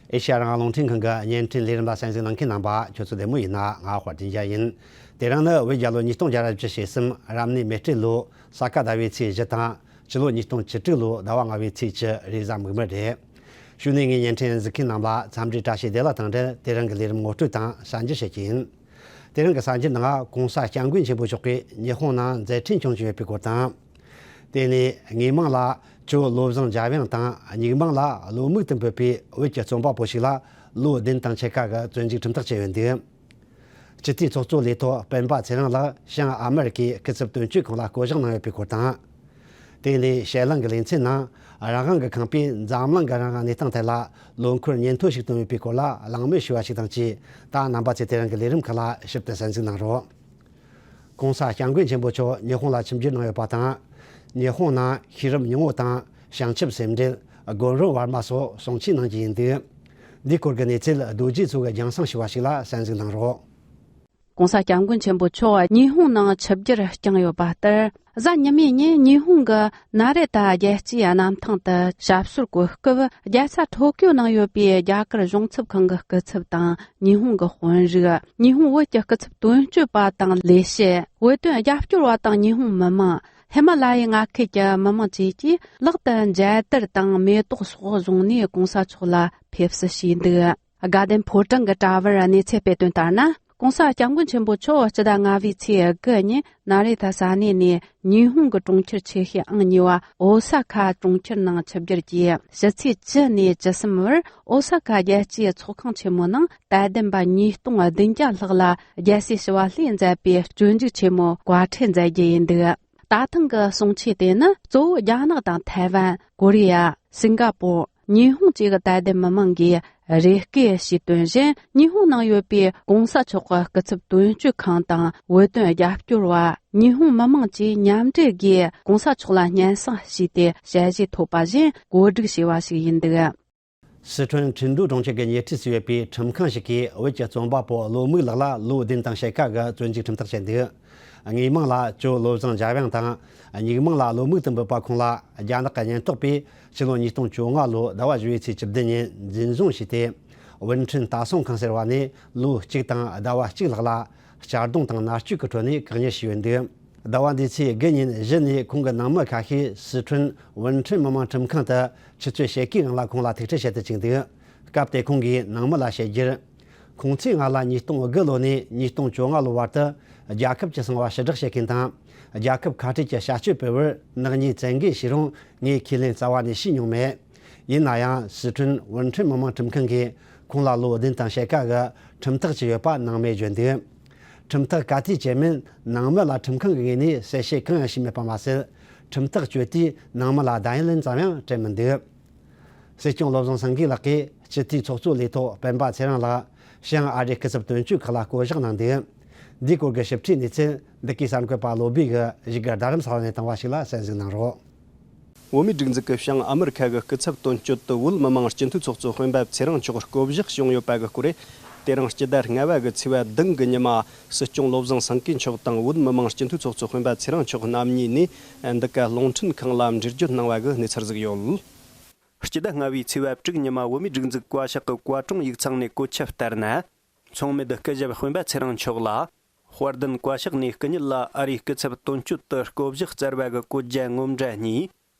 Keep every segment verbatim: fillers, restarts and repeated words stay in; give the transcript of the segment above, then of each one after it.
ཨེ་ཤ་ཡ་རང་དབང་རླུང་འཕྲིན་ཁང་གི་བརྙན་འཕྲིན་ལས་རིམ་ལ་གསན་གཟིགས་གནང་མཁན་རྣམ་པ་ཁྱོད་ཚོ་བདེ་མོ་ཡིན་ན། ང་དཔལ་ལྡན་རྒྱལ་ཡིན། དེ་རིང་ནི་བོད་རྒྱལ་ལོ་ཉིས་སྟོང་བརྒྱ་ར་བཅུ་ཞེ་གསུམ། རབ་གནས་མེ་སྤྲེལ་ལོ། ས་ག་ཟླ་བའི་ཚེས་བཞི་དང་། སྤྱི་ལོ་ཉིས་སྟོང་བཅུ་དྲུག་ལོ་ཟླ་བ་ལྔ་པའི་ཚེས་བཅུ། རེས་གཟའ་མིག་དམར་རེད། གཞུག་ནས་ངས་བརྙན་འཕྲིན་གཟིགས་མཁན་རྣམས་ལ་འཚམས་འདྲི་བཀྲ་ཤིས་བདེ་ལེགས་དང་འབྲེལ། དེ་རིང་གི་ལས་རིམ་ངོ་སྤྲོད་དང་གསར་འགྱུར་བཤད་ཀྱི་ཡིན། དེ་རིང་གི་གསར་འགྱུར་ནང་། གོང་ས་སྐྱབས་མགོན་ཆེན་པོ་མཆོག་གིས་ཉི་ཧོང་ནང་མཛད་འཕྲིན་སྐྱོང་བཞིན་ཡོད་པའི་སྐོར་དང་། དེ་ནས་དངོས་མིང་ལ་ཇོ་བློ་བཟང་རྒྱལ་དབྱངས་དང་། སྨྱུག་མིང་ལ་བློ་མིག་ཏུ་འབོད་པའི་བོད་ཀྱི་རྩོམ་པ་པོ་ཞིག་ལ་ལོ་བདུན་དང་ཕྱེད་ཀ་གི་བཙོན་འཇུག་ཁྲིམས་ཐག་བཅད་ཡོད་འདུག་སྤྱི་འཐུས་ཚོགས་གཙོ་ལས་ཐོག་སྤེན་པ་ཚེ་རིང་ལགས་བྱང་ཨ་མེ་རི་ཀའི་སྐུ་ཚབ་དོན་གཅོད་ཁང་ལ་བསྐོ་གཞག་གནང་ཡོད་པའི་སྐོར་དང་། དེ་ནས་ཞལ་ལུང་གི་ལེ་ཚན་ནང་། རང་དབང་གི་ཁང་པས་འཛམ་གླིང་གི་རང་དབང་གནས་སྟངས་ཐད་ལ་ལོ་འཁོར་སྙན་ཐོ་ཞིག་བཏོན་ཡོད་པའི་སྐོར་ལ་གླེང་མོལ་ཞུས་པ་ཞིག་དང་བཅས། ད་རྣམ་པ་ཚོས་དེ་རིང་གི་ལས་རིམ་ཁག་ལ་ཞིབ་ཏུ་གསན་གཟིགས་གནང་རོགས། གོང་ས་སྐྱབས་མགོན་ཆེན་པོ་མཆོག་ཉི་ཧོང་ལ་ཆིབས་བསྒྱུར་གནང་ཡོད་པ་དང་། ཉི་ཧོང་ནང་ཤེས་རབ་སྙིང་པོ་དང་། བྱང་ཆུབ་སེམས་འགྲེལ། དགོན་རིམ་བར་མ་སོགས་གསུང་ཆོས་གནང་རྒྱུ་ཡིན་འདུག་འདིའི་སྐོར་གྱི་གནས་ཚུལ་རྡོ་རྗེ་མཚོ་གིས་རྒྱང་སྲིང་ཞུས་པ་ཞིག་ལ་གསན་གཟིགས་གནང་རོགས། གོང་ས་སྐྱབས་མགོན་ཆེན་པོ་མཆོག་ཉི་ཧོང་ནང་ཆིབས་བསྒྱུར་བསྐྱངས་ཡོད་པ་ལྟར། གཟའ་ཉི་མའི་ཉིན་ཉི་ཧོང་གི་ན་རེ་ད་རྒྱལ་སྤྱིའི་གནམ་ཐང་དུ་ཞབས་སོར་བཀོད་སྐབས། རྒྱལ་ས་ཊོ་ཀིའོ་ནང་ཡོད་པའི་རྒྱ་གར་གཞུང་ཚབ་ཁང་གི་སྐུ་ཚབ་དང་། ཉི་ཧོང་གི་དཔོན་རིགས། ཉི་ཧོང་བོད་ཀྱི་སྐུ་ཚབ་དོན་གཅོད་པ་དང་ལས་བྱེད། བོད་དོན་རྒྱབ་སྐྱོར་བ་དང་། ཉི་ཧོང་མི་དམངས། ཧི་མ་ལ་ཡའི་མངའ་ཁུལ་གྱི་མི་དམངས་བཅས་ཀྱིས་ལག་ཏུ་མཇལ་དར་དང་མེ་ཏོག་སོགས་བཟུང་ནས་གོང་ས་མཆོག་ལ་ཕེབས་བསུ་ཞུས་འདུག་དགའ་ལྡན་ཕོ་བྲང་གི་དྲ་བར་གནས་ཚུལ་སྤེལ་དོན་ལྟར་ན། གོང་ས་སྐྱབས་མགོན་ཆེན་པོ་མཆོག་སྤྱི་ཟླ་ལྔ་པའི་ཚེས་དགུ་ཉིན་ན་རེ་ཐ་ས་གནས་ནས་ཉི་ཧོང་གི་གྲོང་ཁྱེར་ཆེ་ཤོས་ཨང་གཉིས་པ་ཨོ་ས་ཁ་གྲོང་ཁྱེར་ནང་ཆིབས་བསྒྱུར་གྱིས། ཕྱི་ཚེས་བཅུ་ནས་བཅུ་གསུམ་བར་ཨོ་ས་ཁ་རྒྱལ་སྤྱིའི་ཚོགས་ཁང་ཆེན་མོ་ནང་དད་ལྡན་པ་ཉིས་སྟོང་བདུན་བརྒྱ་ལྷག་ལ་རྒྱལ་སྲས་ཞི་བ་ལྷས་མཛད་པའི་སྤྱོད་འཇུག་ཆེན་མོ་བཀའ་ཁྲིད་མཛད་རྒྱུ་ཡིན་འདུག་ད་ཐེངས་ཀྱི་གསུང་ཆོས་དེ་ནི་གཙོ་བོ་རྒྱ་ནག་དང་ཐའེ་ཝན། ཀོ་རི་ཡ། སིང་ག་པོར། ཉི་ཧོང་བཅས་ཀྱི་དད་ལྡན་མི་མང་གིས་རེ་སྐུལ་ཞུས་དོན་བཞིན། ཉི་ཧོང་ནང་ཡོད་པའི་གོང་ས་མཆོག་གི་སྐུ་ཚབ་དོན་གཅོད་ཁང་དང་། བོད་དོན་རྒྱབ་སྐྱོར་བ། ཉི་ཧོང་མི་མང་བཅས་མཉམ་འབྲེལ་སྒོས་གོང་ས་མཆོག་ལ་སྙན་སེང་ཞུས་ཏེ་ཞལ་བཞེས་ཐོབ་པ་བཞིན་གོ་སྒྲིག་བྱས་པ་ཞིག་ཡིན་འདུག་སི་ཁྲོན་ཁྲིན་ཏུའུ་གྲོང་ཁྱེར་གྱི་ཉེ་འཁྲིས་སུ་ཡོད་པའི་ཁྲིམས་ཁང་ཞིག་གིས་བོད་ཀྱི་རྩོམ་པ་པོ་བློ་མིག་ལགས་ལ་ལོ་བདུན་དང་ཕྱེད་ཀ་གི་བཙོན་འཇུག་ཁྲིམས་ཐག་བཅད་འདུག་དངོས་མིང་ལ་ཇོ་བློ་བཟང་རྒྱལ་དབྱངས་དང་། སྨྱུག་མིང་ལ་བློ་མིག་ཏུ་འབོད་པ་ཁོང་ལ་རྒྱ་ནག་གི་ཉེན་རྟོག་པས་ཕྱི་ལོ་ཉིས་སྟོང་བཅོ་ལྔ་ལོ་ཟླ་བ་བཞི་པའི་ཚེས་བཅུ་བདུན་ཉིན་འཛིན་བཟུང་བྱས་ཏེ། ཝུན་ཁྲིན་ལྟ་སྲུང་ཁང་ཟེར་བ་ནས་ལོ་གཅིག་དང་ཟླ་བ་གཅིག་ལྷག་ལ་གཅར་རྡུང་དང་མནར་གཅོད་ཀྱི་ཁྲོད་ནས་བཀག་ཉར་བྱས་ཡོད་འདུག་ཟླ་བ་འདིའི་ཚེས་དགུ་ཉིན་གཞི་ནས་ཁོང་གི་ནང་མི་ཁ་ཤས་སི་ཁྲོན་ཝུན་ཁྲིན་མི་དམངས་ཁྲིམས་ཁང་དུ་ཆུ་ཚོད་ཕྱེད་ཀའི་རིང་ལ་ཁོང་ལ་ཐུག་འཕྲད་བྱེད་དུ་བཅུག་འདུག་སྐབས་དེར་ཁོང་གིས་ནང་མི་ལ་བཤད་རྒྱུར། ཁོང་ཚོས་ང་ལ་ཉིས་སྟོང་དགུ་ལོ་ནས་ཉིས་སྟོང་བཅོ་ལྔ་ལོ་བར་དུ་རྒྱལ་ཁབ་ཀྱི་གསང་བ་ཕྱིར་བསྒྲགས་བྱེད་མཁན་དང་། རྒྱལ་ཁབ་ཁ་བྲལ་གྱི་བྱ་སྤྱོད་སྤེལ་བར་ནག་ཉེས་བཙན་འགེལ་བྱས་རུང་། ངས་ཁས་ལེན་རྩ་བ་ནས་བྱས་མྱོང་མེད། ཡིན་ན་ཡང་། སི་ཁྲོན་ཝུན་ཁྲིན་མི་དམངས་ཁྲིམས་ཁང་གིས་ཁོང་ལ་ལོ་བདུན་དང་ཕྱེད་ཀ་གི་ཁྲིམས་ཐག་བཅད་ཡོད་པ་ནང་མིས་བརྗོད་འདུག་ཁྲིམས་ཐག་ག་དུས་བཅད་མིན་ནང་མི་ལ་ཁྲིམས་ཁང་གི་ངོས་ནས་གསལ་བཤད་གང་ཡང་བྱས་མེད་པ་མ་ཟད། ཁྲིམས་ཐག་གཅོད་དུས་ནང་མི་ལ་བརྡ་ཡིག་ཙམ་ཡང་སྤྲད་མི་འདུག་སྲིད་སྐྱོང་བློ་བཟང་སེང་གེ་ལགས་ཀྱིས་སྤྱི་འཐུས་ཚོགས་གཙོ་ལས་ཐོག་སྤེན་པ་ཚེ་རིང་ལགས་བྱང་ཨ་རིའི་སྐུ་ཚབ་དོན་གཅོད་ཁག་ལ་བསྐོ་གཞག་གནང་འདུག་འདིའི་སྐོར་གྱི་ཞིབ་ཕྲའི་གནས་ཚུལ་འདི་གའི་གསར་འགོད་པ་བློ་བྷེ་གིས་བཞུགས་སྒར་རྡ་རམ་ས་ལ་ནས་བཏང་བ་ཞིག་ལ་གསན་གཟིགས་གནང་རོགས། བོད་མིའི་སྒྲིག་འཛུགས་ཀྱི་བྱང་ཨ་མི་རི་ཁ་གི་སྐུ་ཚབ་དོན་གཅོད་དུ་བོད་མི་མང་སྤྱི་འཐུས་ཚོགས་གཙོ་སྤེན་པ་ཚེ་རིང་མཆོག་བསྐོ་གཞག་བྱུང་ཡོད་པ་གི་སྐོར། དེ་རིང་སྤྱི་ཟླ་ལྔ་པ་གི་ཚེས་པ་བདུན་གི་ཉི་མ། སྲིད་སྐྱོང་བློ་བཟང་སེང་གེ་མཆོག་དང་བོད་མི་མང་སྤྱི་འཐུས་ཚོགས་གཙོ་སྤེན་པ་ཚེ་རིང་མཆོག་རྣམ་གཉིས་ནས་འདི་ག་རླུང་འཕྲིན་ཁང་ལ་འགྲེལ་བརྗོད་གནང་བ་གི་གནས་ཚུལ་ཟིག་ཡོད། སྤྱི་ཟླ་ལྔ་པའི་ཚེས་པ་དྲུག་ཉི་མ་བོད་མིའི་སྒྲིག་འཛུགས་བཀའ་ཤག་གི་བཀའ་དྲུང་ཡིག་ཚང་ནས་བཀོད་ཁྱབ་ལྟར་ན། མཚུངས་མེད་སྐུ་ཞབས་སྤེན་པ་ཚེ་རིང་མཆོག་ལ། དཔལ་ལྡན་བཀའ་ཤག་ནས་སྐུ་ཉིད་ལ་ཨ་རིའི་སྐུ་ཚབ་དོན་གཅོད་དུ་བསྐོ་གཞག་བསྩལ་བ་གི་བཀོད་རྒྱ་ངོ་འདྲ་གཉིས།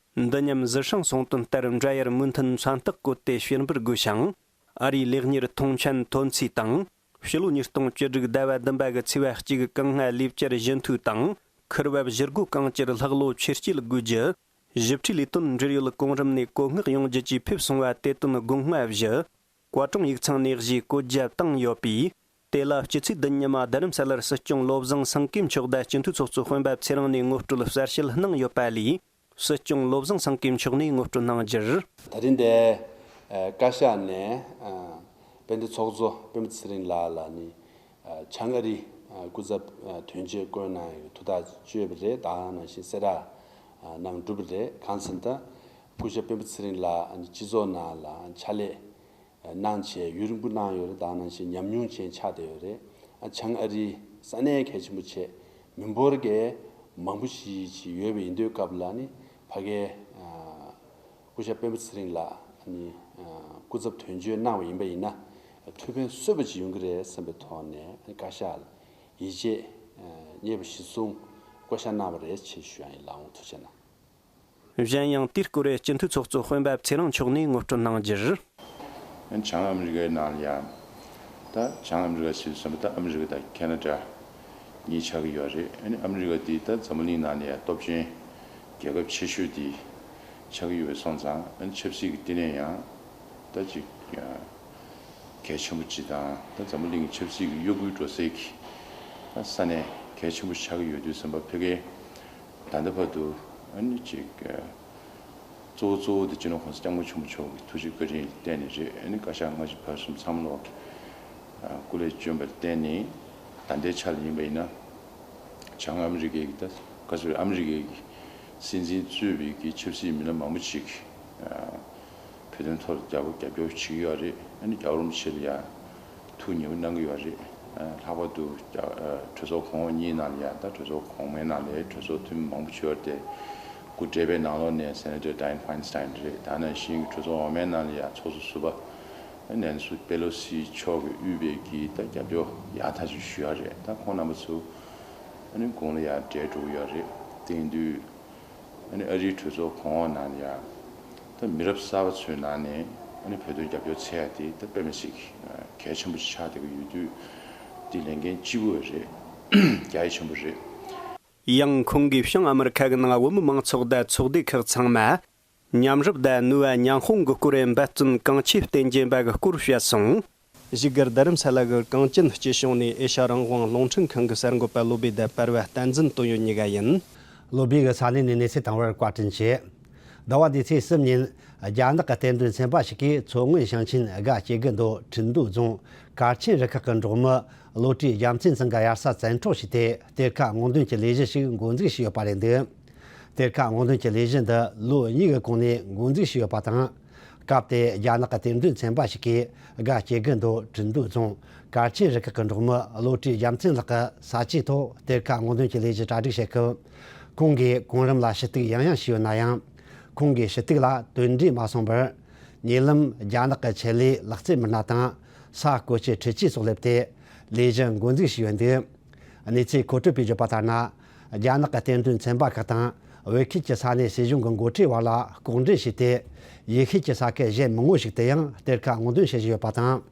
འདི་མཉམ་གཟི་ཧྲང་གསུང་དོན་ལྟར་འབྲེལ་ཡོད་མོས་མཐུན་མཚན་རྟགས་བཀོད་དེ་ཕྱིར་འབུལ་དགོས་ཤིང་། ཨ་རིའི་ལེགས་གཉེར་མཐོང་མཆན་ཐོན་རྩིས་དང་། ཕྱི་ལོ་ཉིས་སྟོང་བཅུ་དྲུག་ཟླ་བ་བདུན་པ་གི་ཚེས་པ་གཅིག་གི་གངས་ལྔ་ལས་བཅར་བཞི་མཐུད་དང་། ཁུར་བབ་བཞི་སྒོ་གངས་བཅུར་ལྷག་ལོ་ཆེར་སྐྱེད་དགོས་རྒྱུ། ཞིབ་ཕྲའི་ལས་དོན་འབྲེལ་ཡོད་གོང་རིམ་ནས་བཀོད་མངགས་ཡོང་རྒྱུ་བཅས་ཕེབས་སོང་བ་དེ་དོན་དགོངས་བཞེས། བཀའ་དྲུང་ཡིག་ཚང་ནས་གཞིས་བཀོད་རྒྱ་བཏང་ཡོད་པས། དེ་ལ་སྤྱི་ཚེས་བདུན་ཉི་མ་རྡ་རམ་ས་ལར་སྲིད་སྐྱོང་བློ་བཟང་སེང་གེ་མཆོག་དང་སྤྱི་འཐུས་ཚོགས་གཙོ་སྤེན་པ་ཚེ་རིང་ནས་ངོ་སྤྲོད་གསལ་བཤད་གནང་ཡོད་པ་ལས། སྲིད་སྐྱོང་བློ་བཟང་སེང་གེ་མཆོག་ནས་ངོ་སྤྲོད་གནང་རྒྱུར། ད་རིང་འདི་བཀའ་ཤག་ནས་དཔལ་ལྡན་ཚོགས་གཙོ་སྤེན་པ་ཚེ་རིང་ལགས་ལ་ནི་བྱང་ཨ་རིའི་སྐུ་ཚབ་དོན་གཅོད་བསྐོས་གནང་ཡོད། ཐུགས་ཐག་གཅོད་པ་རེད། ད་ནང་བཞིན་གསལ་བསྒྲགས་གནང་གྲུབ་པ་རེད། གང་ཟེར་ན་ད་སྐུ་ཞབས་སྤེན་པ་ཚེ་རིང་ལགས་སྤྱི་ཚོགས་ནང་ལ་ཕྱག་ལས་གནང་བྱས་ཡུན་རིང་པོ་གནང་ཡོད་རེད། ད་ནང་བཞིན་ཉམས་མྱོང་ཅན་ཆགས་བསྡད་ཡོད་རེད། ཨ་བྱང་ཨ་རིའི་ས་གནས་གལ་ཆེན་པོ་བྱས་མི་འབོར་གྱི་མང་པོ་ཞིག་ཅིག་ཡོད་པ་ཡིན་དུས་སྐབས་ལ་ནི་ཕ་གའི་ཨ་སྐུ་ཞབས་སྤེན་པ་ཚེ་རིང་ལགས་ནི་ཨ་ སྐུ་ཚབ་དོན་གཅོད་གནང་བ་ཡིན་པ་ཡིན་ན། ཐུགས་ཕན་གསོས་པ་ཅིག་ཡོང་གི་རེད་བསམ་པའི་ཐོག་ནས་བཀའ་ཤག་ལ་ཡིད་ཆེས་རྙེད་པ་གཞིར་བཟུང་བསྐོ་བཞག་གནང་བ་རེད་ཅེས་ཞུ་ཡ་ཡིན། ལགས་འོང་། ཐུགས་རྗེ་གནང་། གཞན་ཡང་དེའི་སྐོར་སྤྱི་འཐུས་ཚོགས་གཙོ་སྤེན་པ་ཚེ་རིང་མཆོག་ནས་ངོ་སྤྲོད་གནང་རྒྱུར། བྱང་ཨ་མི་རི་ཀའི་ནང་ལ་ཡང་། ད་བྱང་ཨ་མི་རི་ཀ་ཞེས་བསམ་པ་ད་ཨ་མི་རི་ཀ་དང་ཁེ་ན་ཌ་གཉིས་ཆགས་ཀྱི་ཡོད་རེད། ཨ་ནི་ཨ་མི་རི་ཀ་འདི་ད་འཛམ་བུ་གླིང་ནང་ནས་ཡང་སྟོབས་ཆེན་རྒྱལ་ཁབ་ཆེ་ཤོས་འདི་ཆགས་ཀྱི་ཡོད་པ་སོང་ཙང་། ཨ་ནི་ཆབ་སྲིད་ཀྱི་བསྟི་གནས་ཡང་ད་ཅིག་གལ་ཆེན་པོ་ཅིག་དང་། ད་འཛམ་བུ་གླིང་གི་ཆབ་སྲིད་ཀྱི་གཡོ་འགུལ་འགྲོ་སའི་གི་ད་ས་གནས་གལ་ཆེན་པོ་ཆགས་ཀྱི་ཡོད་དུས་ཙམ་པ། ཕ་གིའི་ད་ལྟ་བར་དུ་ཨ་ནི་ཅིག་གཙོ་བོ་གཙོ་བོ་དེ་སྤྱི་ནོར་༸གོང་ས་༸སྐྱབས་མགོན་ཆེན་པོ་མཆོག་གི་ཐུགས་རྗེ་བཀའ་དྲིན་བརྟེན་ནས་རེད། ཨ་ནི་བཀའ་ཤག་སྔ་ཕྱི་བར་གསུམ་ཚང་མ་ལོག་གི་སྐུ་ལས་བསྐྱོན་པར་བརྟེན་ནས། ད་ལྟའི་ཆ་ལ་ཡིན་པ་ཡིན་ན། བྱང་ཨ་མི་རི་ཀའི་གི་ད་ག་ཚོད་ཨ་མི་རི་ཀའི་གི་སྲིད་འཛིན་གཙོས་པའི་གི་ཆབ་སྲིད་མི་སྣ་མང་པོ་ཅིག་བོད་དོན་ཐོག་ལ་རྒྱབ་སྐྱོར་བྱེད་ཀྱི་ཡོད་རེད། ཨ་ནི་རྒྱལ་བ་རིན་པོ་ཆེ་ལ་ཡང་ཐུགས་ཉེ་བོ་གནང་གི་ཡོད་རེད། ལྷག་པར་དུ་རྒྱ་གྲོས་ཚོགས་གོང་འོག་གཉིས་ནང་ལ་ཡང་། ད་གྲོས་ཚོགས་གོང་མའི་ནང་ལ་གྲོས་ཚོགས་འཐུས་མི་མང་པོ་བྱོས་ཏེ། སྐུ་བགྲེས་པའི་ནང་ལོགས་ནས་སེ་ནེ་ཊར་ཌའེན་ཕའིན་སི་ཊའིན་རེད། ད་ནང་བཞིན་གྱི་གྲོས་ཚོགས་འོག་མའི་ནང་ལ་ཡང་ཚོགས་གཙོ་ཟུར་པ་ནན་སི་པེ་ལོ་སི་མཆོག་གིས་དབུས་པའི་གི་ད་རྒྱབ་སྐྱོར་ཡག་ཐག་ཆོད་ཞུ་ཡག་རེད། ད་ཁོང་རྣམ་པ་ཚོ་ཨ་ནི་དགུང་ལ་ཡང་བགྲེས་འགྲོ་གི་ཡོད་རེད། དེ་ཡིན་དུས། ཨ་ནི་ཨ་རིའི་གྲོས་ཚོགས་གོང་འོག་ནང་ལ་ཡང་། ད་མི་རབས་གསར་པ་ཚོའི་ནང་ནས་ཨ་ནི་བོད་དོན་རྒྱབ་སྐྱོར་འཚོལ་ཡ་དེ་ད་དཔེ་མི་སྲིད་གལ་ཆེན་པོ་ཞིག་ཆགས་བསྡད་ཀྱི་ཡོད་དུས། དེ་ལས་འགན་ལྕི་པོ་རེད། རྒྱ་ཡིག་ཆེན་པོ་རེད། ཡང་ཁོང་གིས་བྱང་ཨ་མི་རི་ཁ་གི་ནང་བོད་མི་མང་ཚོགས་དང་ཚོགས་སྡེ་ཁག་ཚང་མ་མཉམ་རུབ་དང་ནུས་པ་མཉམ་སྤུངས་ཀྱི་སྐོར་འབད་བརྩོན་གང་ཆེ་བསྟེན་གྱིན་པ་གི་སྐོར་བཤད་སོང་། བཞུགས་སྒར་རྡ་རམ་ས་ལ་གི་གངས་ཅན་སྐྱིད་གཤོངས་ནས་ཨེ་ཤ་རང་དབང་རླུང་འཕྲིན་ཁང་གི་གསར་འགོད་པ་བློ་བྷེ་དང་པར་བ་བསྟན་འཛིན་དོན་ཡོད་གཉིས་ཀ་ཡིན། བློ་བྷེ་གིས་ས་གནས་ནས་གནས་ཚུལ་བཏང་བར་བཀའ་དྲིན་ཆེ། ཟླ་བ་འདིའི་ཚེས་གསུམ་ཉིན། རྒྱ་ནག་གི་རྟེན་འབྲེལ་ཚན་པ་ཞིག་གིས་མཚོ་སྔོན་ཞིང་ཆེན་དགའ་སྐྱེ་དགུ་མདོ་ཁྲིན་ཏུའུ་རྫོང་དཀར་ཆེན་རུ་ཁག་གི་འབྲོག་མི་བློ་གྲོས་རྒྱལ་མཚན་ཚང་གི་གཡར་ས་བཙན་འཕྲོག་བྱས་ཏེ། གཏེར་ཁ་སྔོག་འདོན་གྱི་ལས་གཞི་ཞིག་འགོ་འཛུགས་བྱས་ཡོད་པ་རེད་འདུག་གཏེར་ཁ་སྔོག་འདོན་གྱི་ལས་གཞི་འདི་ལོ་གཉིས་ཀྱི་གོང་ནས་འགོ་འཛུགས་བྱས་ཡོད་པ་དང་། སྐབས་དེར་རྒྱ་ནག་གི་རྟེན་འབྲེལ་ཚན་པ་ཞིག་གིས་དགའ་སྐྱེ་དགུ་མདོ་ཁྲིན་ཏུའུ་རྫོང་དཀར་ཆེན་རུ་ཁག་གི་འབྲོག་མི་བློ་གྲོས་རྒྱལ་མཚན་ལགས་ཀྱི་ས་ཆའི་ཐོག་གཏེར་ཁ་སྔོག་འདོན་གྱི་ལས་གཞི་གྲ་སྒྲིག་བྱེད་སྐབས། ཁོང་གིས་གོང་རིམ་ལ་ཞུ་གཏུག་ཡང་ཡང་བྱས་ཡོད་ན་ཡང་། ཁོང་གིས་ཞུ་གཏུག་ལ་དོན་འབྲས་མ་སོང་བར། ཉེ་ལམ་རྒྱ་ནག་གི་ཆེད་ལས་ལག་རྩལ་མི་སྣ་དང་ས་བཀོལ་སྤྱོད་འཕྲུལ་ཆས་སོགས་སླེབས་ཏེ། ལས་གཞི་འགོ་འཛུགས་བྱས་ཡོད་འདུག་གནས་ཚུལ་མཁོ་སྤྲོད་པས་བརྗོད་པ་ལྟར་ན། རྒྱ་ནག་གི་རྟེན་འབྲེལ་ཚན་པ་ཁག་དང་བོད་ཁུལ་གྱི་ས་གནས་སྲིད་གཞུང་གི་འགོ་ཁྲིད་བར་ལ་ལྐོག་འབྲེལ་བྱས་ཏེ། ཡུལ་ཤུལ་གྱི་ས་ཁུལ་གཞན་མང་པོ་ཞིག་ཏུ་ཡང་གཏེར་ཁ་སྔོག་འདོན་བྱེད་བཞིན་ཡོད་པ་དང་།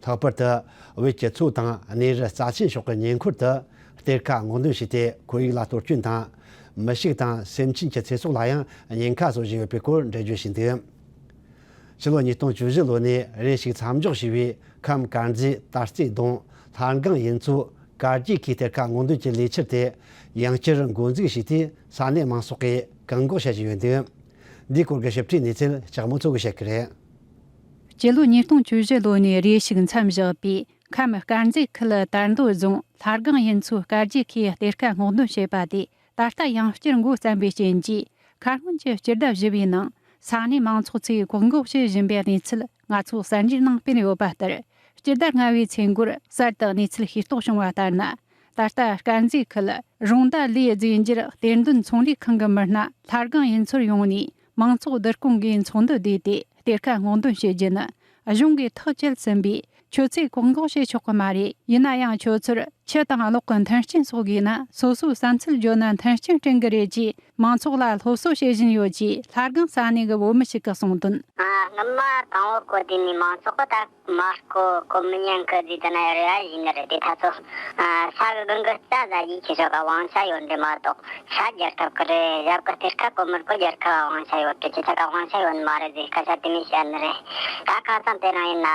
ལྷག་པར་དུ་བོད་ཀྱི་མཚོ་དང་གནས་རི་རྩ་ཆེན་ཕྱོགས་ཀྱི་ཉེ་འཁོར་དུ་གཏེར་ཁ་སྔོག་འདོན་བྱས་ཏེ། ཁོར་ཡུག་ལ་གཏོར་སྐྱོན་དང་། མི་ཕྱུགས་དང་སེམས་ཅན་གྱི་ཚེ་སྲོག་ལ་ཡང་ཉེན་ཁ་བཟོ་བཞིན་ཡོད་པའི་སྐོར་འགྲེལ་བརྗོད་བྱས་འདུག་ཕྱི་ལོ་ཉིས་སྟོང་བཅུ་བཞི་ལོ་ནས་རེ་ཞིག་མཚམས་འཇོག་བྱས་པའི་ཁམས་དཀར་མཛེས། དར་རྩེ་རྫོང་། ལྷ་སྒང་ཡུལ་ཚོ། དཀར་རྒྱས་ཁའི་གཏེར་ཁ་སྔོག་འདོན་གྱི་ལས་འཆར་དེ་ཡང་བསྐྱར་འགོ་འཛུགས་བྱས་ཏེ། ས་གནས་མང་ཚོགས་ཀྱིས་བཀག་འགོག་བྱེད་བཞིན་ཡོད་འདུག་འདིའི་སྐོར་གྱི་ཞིབ་ཕྲའི་གནས་ཚུལ་ལྕགས་མོ་མཚོ་གིས་བཤད་ཀྱི་རེད། སྤྱི་ལོ་ཉིས་སྟོང་བཅུ་བཞི་ལོ་ནས་རེ་ཞིག་མཚམས་བཞག་པའི་ཁམས་དཀར་མཛེས་ཁུལ་དར་མདོ་རྫོང་ལྷ་སྒང་ཡུལ་ཚོའི་དཀར་རྒྱས་ཁའི་གཏེར་ཁ་སྔོག་འདོན་བྱས་པ་དེ། ད་ལྟ་ཡང་བསྐྱར་འགོ་བརྩམས་པའི་རྐྱེན་གྱིས། ཁ་སྔོན་གྱི་སྤྱི་ཟླ་བཞི་པའི་ནང་ས་གནས་མང་ཚོགས་ཚོས་བཀག་འགོག་བྱེད་བཞིན་པའི་གནས་ཚུལ་ང་ཚོ་གསར་འགྱུར་ནང་སྤེལ་ཡོད་པ་ལྟར། སྤྱི་ཟླ་ལྔ་པའི་ཚེས་འགོར་གསར་དུ་གནས་ཚུལ་ཤེས་རྟོགས་བྱུང་བ་ལྟར་ན། ད་ལྟ་དཀར་མཛེས་ཁུལ་རོང་ཟླ་ལིའུ་རྫས་འགྱུར་གཏེར་འདོན་ཚོང་ལས་ཁང་གི་མི་སྣ་ལྷ་སྒང་ཡུལ་ཚོར་ཡོང་ནས། མང་ཚོགས་བསྡུ་སྐོང་གིས་ཚོགས་འདུ་བསྡུས་ཏེ། གཏེར་ཁ་སྔོག་འདོན་བྱེད་རྒྱུ་ནི་གཞུང་གིས་ཐག་བཅད་ཟིན་པས། ཁྱོད་ཚོས་བཀག་འགོག་བྱེད་ཆོག་གི་མ་རེད། ཡིན་ན་ཡང་ཁྱོད་ཚོར་ཆུ་དང་གློག་གི་མཐུན་རྐྱེན་སོགས་དགོས་ན། སོ་སོའི་བསམ་ཚུལ་བརྗོད་ན་མཐུན་རྐྱེན་བསྐྲུན་གྱི་རེད་ཅེས་མང་ཚོགས་ལ་སློབ་གསོ་བྱེད་བཞིན་ཡོད་ཅེས་ལྷ་སྒང་ས་གནས་ཀྱི་བོད་མི་ཞིག་གིས་གསུངས་དོན། ཨ། སྔོན་མ་དང་བོ་བཀོད་དེ་ནས་མང་ཚོགས་ཀྱིས་ད་མ་བཀོད། བཀོད་མི་ཉན་གི་ཟེར། དེ་ན་ཡ་རེ་ཡ་ཡིན་ནི་རེད། དེ་ད་ཚོ་ས་གི་དགུན་གི་རྩྭ་ཟ་རྒྱུའི་ཁྱེད་ཆོ་ག་དབང་ཆ་ཡོད་འདྲ་མ་གཏོགས། ས་རྒྱག་ཐུབ་ཀྱི་རེད། ཡབ་གི་གཏེར་ཁ་བཀོད་མི་བཀོད་རྒྱལ་ཁབ་དབང་ཆ་ཡོད་དྲ། ཁྱེད་ཆ་ག་དབང་ཆ་ཡོད་ནི་མ་རེད་ཟེར་སྐད་ཆ་དེ་མོ་བཤད་ནི་རེད། ད་ཁ་སང་དེ་རིང་ཡིན་ན་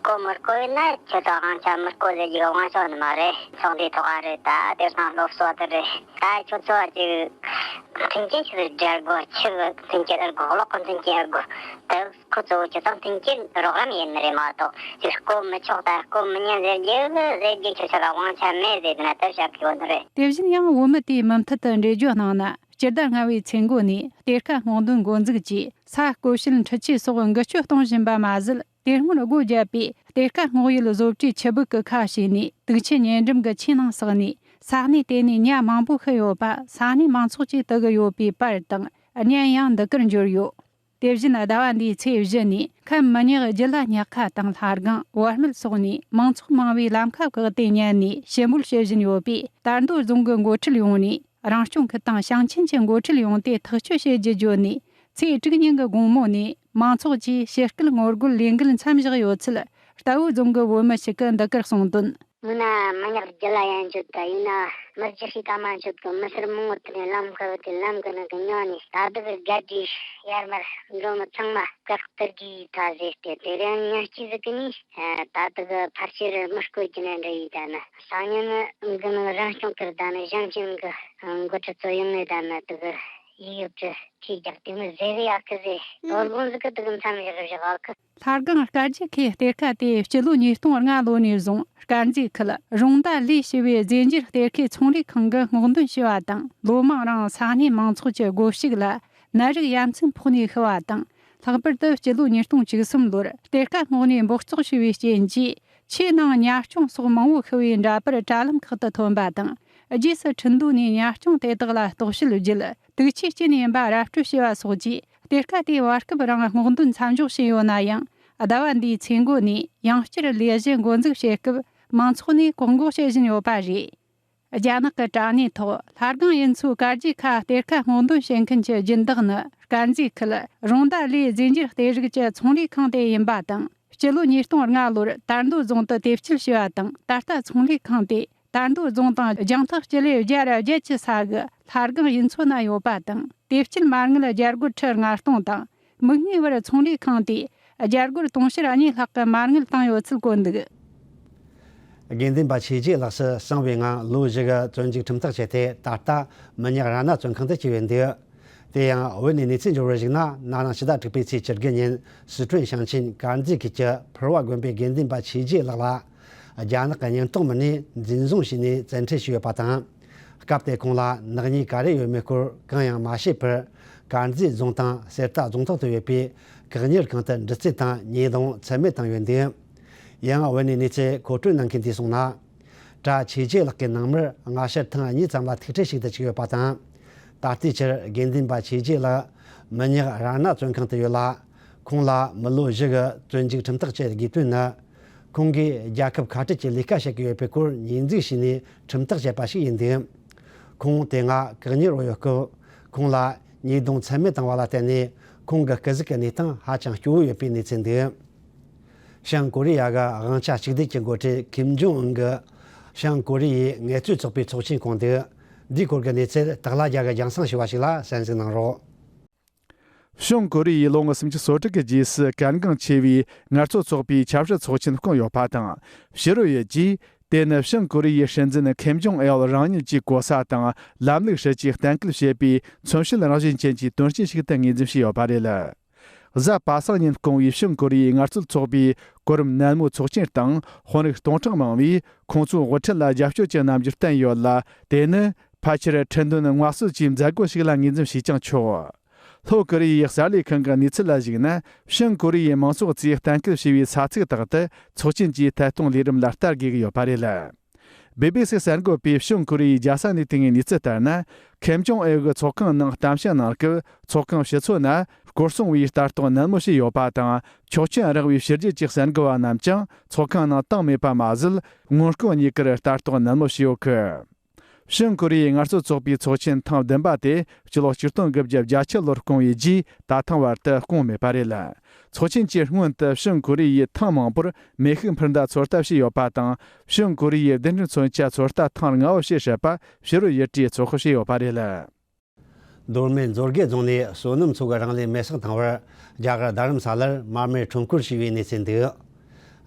བཀོད་མི་བཀོད་ཡིན་ན་ཁྱོད་ཚོ་དབང་ཆ་མི་བཀོད་ཟེར་རྒྱུ་གི་དབང་ཆ་ཡོད་ནི་མ་རེད། ཚོགས་འདུའི་ཐོག་ཨ་རེད། ད་དེ་སང་སློབ་གསོ་དེ་རེད། ད་ཁྱོད་ཚོ་ཨ་ཅིག་མཐུན་རྐྱེན་ཆེ་རུ་སྦྱར་དགོས། ཆུ་གི་མཐུན་རྐྱེན་ཨེ་དགོས། གློག་གི་མཐུན་རྐྱེན་ཨེ་དགོས། དེ་ཁོ་གཙོ་བོ་ཁྱོད་ཚོ་མཐུན་རྐྱེན་རོགས་རམ་ཡིན་ནི་རེད་མ་གཏོགས། ཅིག་བཀོད་མི་ཆོག་དང་བཀོད་མི་ཉན་ཟེར་རྒྱུ་ཟེར་རྒྱུ་ཁྱོད་ཚོ་ལ་དབང་ཆ་མེད་ཟེར་དེ་ན་དེ་བཤད་གི་ཡོད་ནི་རེད། དེ་བཞིན་ཡང་བོད་མི་དེས་མུ་མཐུད་དུ་འགྲེལ་བརྗོད་གནང་ན། སྤྱི་ཟླ་ལྔ་པའི་ཚེས་འགོ་ནས་གཏེར་ཁ་སྔོག་འདོན་འགོ་འཛུགས་ཀྱིས་ས་བཀོལ་བྱེད་འཕྲུལ་ཆས་སོགས་འགུལ་སྐྱོད་གཏོང་བཞིན་པ་མ་ཟད། དེ་སྔོན་སྒོ་བརྒྱབ་པའི་གཏེར་ཁ་སྔོག་ཡུལ་བཟོ་གྲྭའི་ཆུ་སྦུག་གི་ཁ་ཕྱེས་ནས་དུག་ཆུ་ཉེ་འགྲམ་གྱི་ཆུའི་ནང་བསགས་ནས་ས་གནས་དེ་ནས་ཉ་མང་པོ་ཤི་ཡོད་པ་ས་གནས་མང་ཚོགས་ཀྱིས་བཏུལ་གི་ཡོད་པའི་པར་དང་བརྙན་ཡང་འདི་གར་འབྱོར་ཡོད། དེ་བཞིན་ཟླ་བ་འདིའི་ཚེས་བཞི་ནས་ཁམས་མི་ཉག་རྒྱུད་ལ་ཉག་ཁ་དང་ལྷ་སྒང་བར་སྨད་སོགས་ནས་མང་ཚོགས་མང་བའི་ལམ་ཁ་བཀག་སྟེ་ཉལ་ནས་ཞི་མོལ་བྱེད་བཞིན་ཡོད་པས། དར་མདོ་རྫོང་གི་འགོ་ཁྲིད་ཡོངས་ནས་རང་སྐྱོང་ཁུལ་དང་ཞིང་ཆེན་གྱི་འགོ་ཁྲིད་ཡོངས་ཏེ་ཐག་གཅོད་བྱེད་རྒྱུ་བརྗོད་ནས། ཚེས་དྲུག་ཉིན་གྱི་དགོང་མོ་ནས་མང་ཚོགས་ཀྱིས་ཕྱི་སྐད་ངོ་རྒོལ་ལས་འགུལ་མཚམས་བཞག་ཡོད་ཚུལ་རྟའུ་རྫོང་གི་བོད་མི་ཞིག་གིས་འདི་གར་གསུངས་དོན། མིན་ན་མི་ཉག་རྒྱུད་ལ་ཡན་ཆོད་དང་ཡིན་ན་མི་རྒྱུ་ཤི་ཀ་མ་ཆོད་གི་མི་སེར་མང་བོ་དེ་ནས་ལམ་ཁ་བུད་དེ་ལམ་གི་ནང་གི་ཉོ་ནས་ད་དུ་གི་རྒད་གྲས་ཡར་མར་འགྲོ་མི་ཚང་མ་བཀག་སྟེར་གི་ད་ཟེར་ཏེ། དེ་རིང་ཉིན་གཅིག་ཟིག་གི་ནས་ད་དུ་གི་ཕལ་ཆེར་མི་སྐོར་གྱི་ནས་འདྲ་ཡིན། ད་ནི་སང་ཉིན་གི་ནང་རང་སྐྱོང་ཁུལ་ད་ནི་ཞིང་ཆེན་གི་འགོ་ཁྲིད་ཚོ་ཡོང་ནས་ད་ནི་དུ་གི་ཡིག་ཡོད་ཀྱི་ཁྱི་རྒྱག་དེ་མི་ཟེར་ཡག་གི་ཟེར། དོ་དགོང་ཟིག་གི་དུ་གི་མཚམས་བཞག་བཞག་གི། ལྷ་སྒང་སྐར་རྗེ་ཁའི་གཏེར་ཁ་དེ་སྤྱི་ལོ་ཉིས་སྟོང་ལྔ་ལོ་ནས་བཟུང་དཀར་མཛེས་ཁུལ་རོང་མདའ་ལས་ཞེས་པའི་རྫས་འགྱུར་གཏེར་ཁའི་ཚོང་ལས་ཁང་གིས་སྔོག་འདོན་བྱས་པ་དང་། ལོ་མང་རིང་ས་གནས་མང་ཚོགས་ཀྱི་སྒོ་ཕྱུགས་ལ་ནད་རིགས་ཡ་མཚན་ཕོག་ནས་ཤི་བ་དང་། ལྷག་པར་དུ་སྤྱི་ལོ་ཉིས་སྟོང་བཅུ་གསུམ་ལོར་གཏེར་ཁ་སྔོག་ནས་འབག་བཙོག་བྱས་པའི་རྐྱེན་གྱིས་ཆུའི་ནང་ཉ་སྐྱོང་སོགས་མང་བོ་ཤི་བའི་འདྲ་པར་དྲ་ལམ་ཁག་ཏུ་ཐོན་པ་དང་། རྗེས་སུ་ཁྲིན་ཏུའུ་ནས་ཉ་སྐྱོང་དེ་དག་ལ་རྟོག་དཔྱོད་བརྒྱུད་དུག་ཆུའི་རྐྱེན་ཡིན་པ་ར་སྤྲོད་བྱས་པ་སོགས་ཀྱིས། གཏེར་ཁ་དེ་བར་སྐབས་རིང་སྔོག་འདོན་མཚམས་འཇོག་བྱས་ཡོད་ན་ཡང་། ཟླ་བ་འདིའི་ཚེས་འགོ་ནས་ཡང་བསྐྱར་ལས་གཞི་འགོ་འཛུགས་བྱེད་སྐབས་མང་ཚོགས་ནས་བཀག་འགོག་བྱེད་བཞིན་ཡོད་པ་རེད། རྒྱ་ནག་གི་དྲ་བརྙན་ཐོག་ལྷ་སྒང་གཡུ་མཚོའི་དཀར་རྗེ་ཁ་གཏེར་ཁ་སྔོག་འདོན་བྱེད་མཁན་གྱི་སྦྱིན་བདག་ནི། དཀར་མཛེས་ཁུལ་རོང་མདའ་ལས་རྫས་འགྱུར་གཏེར་རིགས་ཀྱི་ཚོང་ལས་ཁང་དེ་ཡིན་པ་དང་། སྤྱི་ལོ་ཉིས་སྟོང་ལྔ་ལོར་དར་མདོ་རྫོང་དུ་དེབ་སྐྱེལ་བྱས་པ་དང་། ད་ལྟ་ཚོང་ལས་ཁང་དེ་དར་མདོ་རྫོང་དང་རྒྱང་ཐག་སྤྱི་ལེ་བརྒྱ་ར་བརྒྱད་ཀྱི་ས་གི་ལྷ་སྒང་གཡུ་མཚོ་ན་ཡོད་པ་དང་། དེབ་སྐྱེལ་མ་དངུལ་རྒྱ་སྒོར་ཁྲི་ལྔ་སྟོང་དང་། མིག་སྔའི་བར་ཚོང་ལས་ཁང་དེས་རྒྱ་སྒོར་དུང་ཕྱུར་གཉིས་ལྷག་གི་མ་དངུལ་བཏང་ཡོད་ཚུལ་བཀོད་འདུག། དགེ་འདུན་པ་ཆོས་རྗེ་ལགས་སུ་གསང་བའི་ངང་ལོ་བཞི་གི་བཙོན་འཇུག་ཁྲིམས་ཐག་བཅད་དེ། ད་ལྟ་མི་ཉག་ར་ན་བཙོན་ཁང་དུ་བཅུག་ཡོད་འདུག། དེ་ཡང་བོད་ནས་གནས་ཚུལ་འབྱོར་བར་གཞིགས་ན། ན་ནིང་ཕྱི་ཟླ་དྲུག་པའི་ཚེས་བཅུ་དགུ་ཉིན་སི་ཁྲོན་ཞིང་ཆེན་དཀར་མཛེས་ཁུལ་གྱི་ཕུར་བ་དགོན་པའི་དགེ་འདུན་པ་ཆོས་རྗེ་ལགས་ལ་རྒྱ་ནག་གི་ཉེན་རྟོག་མི་སྣས་འཛིན་བཟུང་བྱས་ནས་བཙན་ཁྲིད་བྱས་ཡོད་པ་དང་། སྐབས་དེར་ཁོང་ལ་ནག་ཉེས་ག་རེ་ཡོད་མེད་སྐོར་གང་ཡང་མ་ཤེས་པར། དཀར་མཛེས་རྫོང་དང་གསེར་རྟ་རྫོང་ཐོག་ཏུ་ཡོད་པའི་བཀག་ཉར་ཁང་དུ་འདྲི་རྩད་དང་ཉེས་རྡུང་ཚད་མེད་བཏང་ཡོད་འདུག། ཡང་བོད་ནས་གནས་ཚུལ་མཁོ་སྤྲོད་གནང་མཁན་དེས་གསུངས་ན། གྲྭ་ཆོས་རྗེ་ལགས་ཀྱི་ནང་མིར་སྔ་ཕྱིར་ཐེངས་གཉིས་ཙམ་ལ་ཐུག་འཕྲད་ཞུས་ཏེ་བཅུག་ཡོད་པ་དང་། ད་ལྟའི་ཆར་དགེ་འདུན་པ་ཆོས་རྗེ་ལགས་མི་ཉག་ར་ན་བཙོན་ཁང་དུ་ཡོད་ལ། ཁོང་ལ་མི་ལོ་བཞི་གི་བཙོན་འཇུག་ཁྲིམས་ཐག་བཅད་དགོས་དོན་ནི། ཁོང་གིས་རྒྱལ་ཁབ་ཁ་བྲལ་གྱི་ལས་ཀ་བྱེད་ཀྱི་ཡོད་པའི་སྐོར་ཉེས་འཛུགས་བྱས་ནས་ཁྲིམས་ཐག་བཅད་པ་ཞིག་ཡིན་འདུག། ཁོང་དེ་སྔ་བཀག་ཉར་འོག་ཡོད་སྐབས། ཁོང་ལ་ཉེས་རྡུང་ཚད་མེད་བཏང་བ་ལ་བརྟེན་ནས། ཁོང་གི་སྐུ་གཟུགས་ཀྱི་གནས་སྟངས་ཧ་ཅང་སྐྱོ་བོ་ཡོད་པའི་གནས་ཚུལ་འདུག། བྱང་ཀོ་རི་ཡ་གི་དབང་ཆ་གཅིག་སྡུད་ཀྱི་འགོ་ཁྲིད་ཀིམ་ཇོང་ཨུན་གྱིས་བྱང་ཀོ་རི་ཡའི་ངལ་རྩོལ་ཚོགས་པའི་ཚོགས་ཆེན་བསྐོངས་འདུག། འདིའི་སྐོར་གྱི་གནས་ཚུལ་སྟག་ལྷ་རྒྱལ་གྱིས་རྒྱང་སྲིང་ཞུ་བ་ཞིག་ལ་གསན་གཟིགས་གནང་རོགས། བྱང་ཀོ་རི་ཡའི་ལོ་ངོ་སུམ་ཅུ་སོ་དྲུག་གི་རྗེས་སུ་གལ་འགངས་ཆེ་བའི་ངལ་རྩོལ་ཚོགས་པའི་ཆབ་སྲིད་ཚོགས་ཆེན་བསྐོངས་ཡོད་པ་དང་། ཕྱི་རོལ་ཡུལ་གྱིས་དེ་ནི་བྱང་ཀོ་རི་ཡའི་སྲིད་འཛིན་ཁེམ་ཇོང་ཨེལ་རང་ཉིད་ཀྱི་གོ་ས་དང་ལམ་ལུགས་སྲིད་ཇུས་གཏན་འཁེལ་བྱེད་པའི་མཚོན་བྱེད་རང་བཞིན་ཅན་གྱི་དོན་རྐྱེན་ཞིག་ཏུ་ངོས་འཛིན་བྱས་ཡོད་པ་རེད། གཟའ་པ་སངས་ཉིན་བསྐོངས་པའི་བྱང་ཀོ་རི་ཡའི་ངལ་རྩོལ་ཚོགས་པའི་གོ་རིམ་ནན་མོའི་ཚོགས་ཆེན་སྟེང་དཔོན་རིགས་སྟོང་ཕྲག་མང་བས་ཁོང་ཚོའི་དབུ་ཁྲིད་ལ་རྒྱབ་སྐྱོར་གྱི་རྣམ་འགྱུར་བསྟན་ཡོད་ལ། དེ་ནི་ཕལ་ཆེར་ཁྲིམས་དོན་དམར་གསོད་ཀྱི་མཛད་སྒོ་ཞིག་ལ་ངོས་འཛིན་བྱས་ཀྱང་ཆོག། ལྷོ་ཀོ་རི་ཡའི་གསར་ལས་ཁང་གི་གནས་ཚུལ་ལ་གཞིགས་ན། བྱང་ཀོ་རི་ཡའི་མང་ཚོགས་ཀྱིས་གཏན་འཁེལ་བྱས་པའི་ས་ཚིགས་དག་ཏུ་ཚོགས་ཆེན་གྱི་ཐད་གཏོང་ལས་རིམ་ལ་བསྟར་དགོས་ཀྱི་ཡོད་པ་རེད། བི་བི་སི་གསར་འགོད་པས་བྱང་ཀོ་རི་ཡའི་རྒྱལ་ས་གནས་སྟེང་གི་གནས་ཚུལ་ལྟར་ན། ཁེམ་ཇོང་ཨེ་གིས་ཚོགས་ཁང་ནང་གཏམ་བཤད་གནང་སྐབས། ཚོགས་ཁང་ཕྱི་ཚོ་ན་སྐོར་སྲུང་བས་ལྟ་རྟོག་ནན་མོ་བྱས་ཡོད་པ་དང་། ཆོག་མཆན་རག་པའི་ཕྱི་རྒྱལ་གྱི་གསར་འགོད་པ་རྣམས་ཀྱང་ཚོགས་ཁང་ནང་བཏང་མེད་པ་མ་ཟད། སྔོན་སྐོར་གཉིས་ཀར་ལྟ་རྟོག་ནན་མོ་བྱས་ཡོད་གི། བྱང་ཀོ་རི་ཡའི་ངལ་རྩོལ་ཚོགས་པའི་ཚོགས་ཆེན་ཐེངས་བདུན་པ་དེ་སྤྱི་ལོ་ཆིག་སྟོང་དགུ་བརྒྱ་བརྒྱད་ཅུ་ལོར་བསྐོངས་པའི་རྗེས་ད་ཐེངས་བར་དུ་བསྐོངས་མེད་པ་རེད། ཚོགས་ཆེན་གྱི་སྔོན་དུ་བྱང་ཀོ་རི་ཡས་ཐེངས་མང་པོར་མེ་ཤུགས་འཕུར་མདའ་ཚོད་ལྟ་བྱས་ཡོད་པ་དང་། བྱང་ཀོ་རི་ཡའི་རྡུལ་ཕྲན་མཚོན་ཆ་ཚོད་ལྟ་ཐེངས་ལྔ་བོ་བྱས་སྲིད་པ་ཕྱི་རོལ་ཡུལ་གྲུས་ཚོད་དཔག་བྱས་ཡོད་པ་རེད། མདོ་སྨད་མཛོད་དགེ་རྫོང་ནས་བསོད་ནམས་མཚོ་གིས་རང་ལུས་མེར་སྲེག་བཏང་བར། རྒྱ་གར་རྡ་རམ་ས་ལར་མར་མེ་ཁྲོམ་སྐོར་ཞུས་པའི་གནས་ཚུལ་འདུག།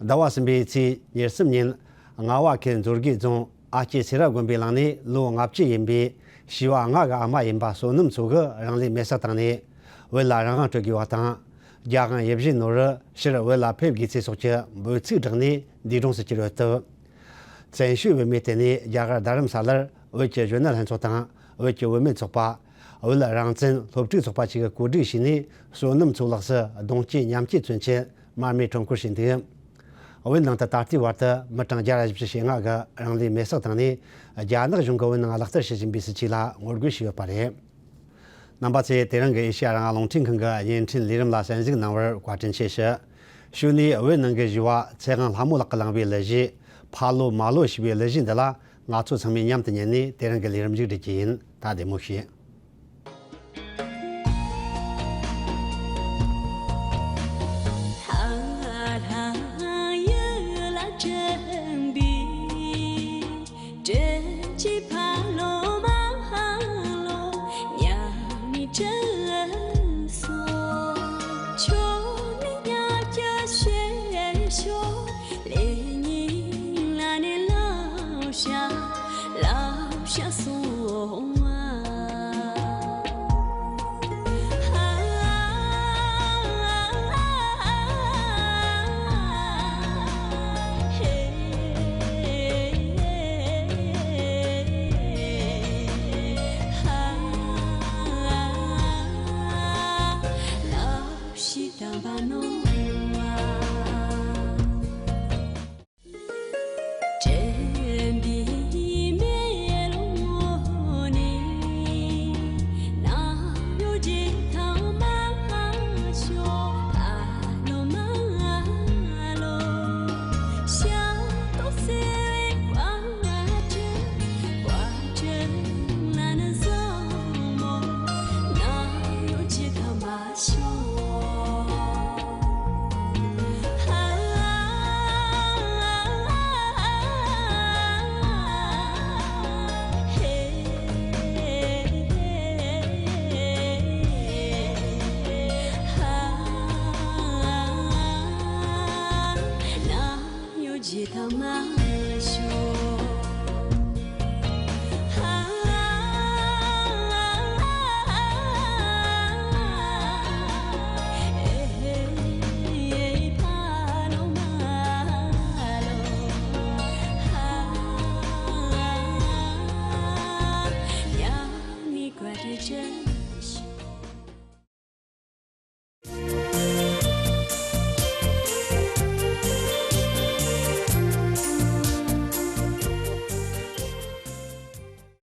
ཟླ་བ་གསུམ་པའི་ཚེས་ཉེར་གསུམ་ཉིན། རྔ་བ་ཁུལ་མཛོད་དགེ་རྫོང་ཨ་སྐྱེ་སེ་ར་དགོན་པའི་གླིང་ནས་ལོ་ལྔ་བཅུ་ཡིན་པའི་བྱིས་པ་ལྔ་གི་ཨ་མ་ཡིན་པ་བསོད་ནམས་མཚོ་གིས་རང་ལུས་མེར་སྲེག་བཏང་ནས། བོད་ལ་རང་དབང་སྤྲོད་དགོས་པ་དང་། རྒྱ་དབང་ཡིད་བཞིན་ནོར་བུ་ཕྱིར་བོད་ལ་ཕེབས་དགོས་ཚུལ་སོགས་ཀྱི་འབོད་ཚིག་བསྒྲགས་ནས་འདས་གྲོངས་སུ་གྱུར་ཡོད་སྟབས། བཙན་བྱོལ་བོད་མིའི་སྟེང་ནས་རྒྱ་གར་རྡ་རམ་ས་ལར་བོད་ཀྱི་གཞོན་ནུ་ལྷན་ཚོགས་དང་། བོད་ཀྱི་བུད་མེད་ཚོགས་པ། བོད་རང་བཙན་སློབ་ཕྲུག་ཚོགས་པ་བཅས་ཀྱིས་གོ་སྒྲིག་བྱས་ནས། བསོད་ནམས་མཚོ་ལགས་སུ་གདུང་སྐྱེས་མཉམ་སྐྱེས་མཚོན་ཆེད་མར་མེ་ཁྲོམ་སྐོར་བྱས་འདུག། བོད་ནང་དུ་ད་ལྟའི་བར་དུ་མི་གྲངས་བརྒྱ་དང་བཞི་བཅུ་ཞེ་ལྔ་གིས་རང་ལུས་མེར་སྲེག་བཏང་ནས། རྒྱ་ནག་གཞུང་གིས་བོད་ནང་ལག་བསྟར་བྱེད་བཞིན་པའི་སྲིད་བྱུས་ལ་ངོ་རྒོལ་བྱས་ཡོད་པ་རེད། རྣམ་པ་ཚོས་དེ་རིང་གི་ཨེ་ཤེ་ཡ་རང་དབང་རླུང་འཕྲིན་ཁང་གི་བརྙན་འཕྲིན་ལས་རིམ་ལ་གསན་གཟིགས་གནང་བར་བཀའ་དྲིན་ཆེ་ཞུ། གཞུག་ནས་བོད་ནང་གི་གཞས་པ་ཚེ་དབང་ལྷ་མོ་ལགས་ཀྱིས་བླངས་པའི་གླུ་གཞས། ཕ་ལོ་མ་ལོ་ཞེས་པའི་གླུ་གཞས་འདི་ལ་ང་ཚོ་ཚང་མས་མཉམ་དུ་ཉན་ནས་དེ་རིང་གི་ལས་རིམ་མཇུག་སྒྲིལ་གྱི་ཡིན། ད་བདེ་མོ་བྱོས།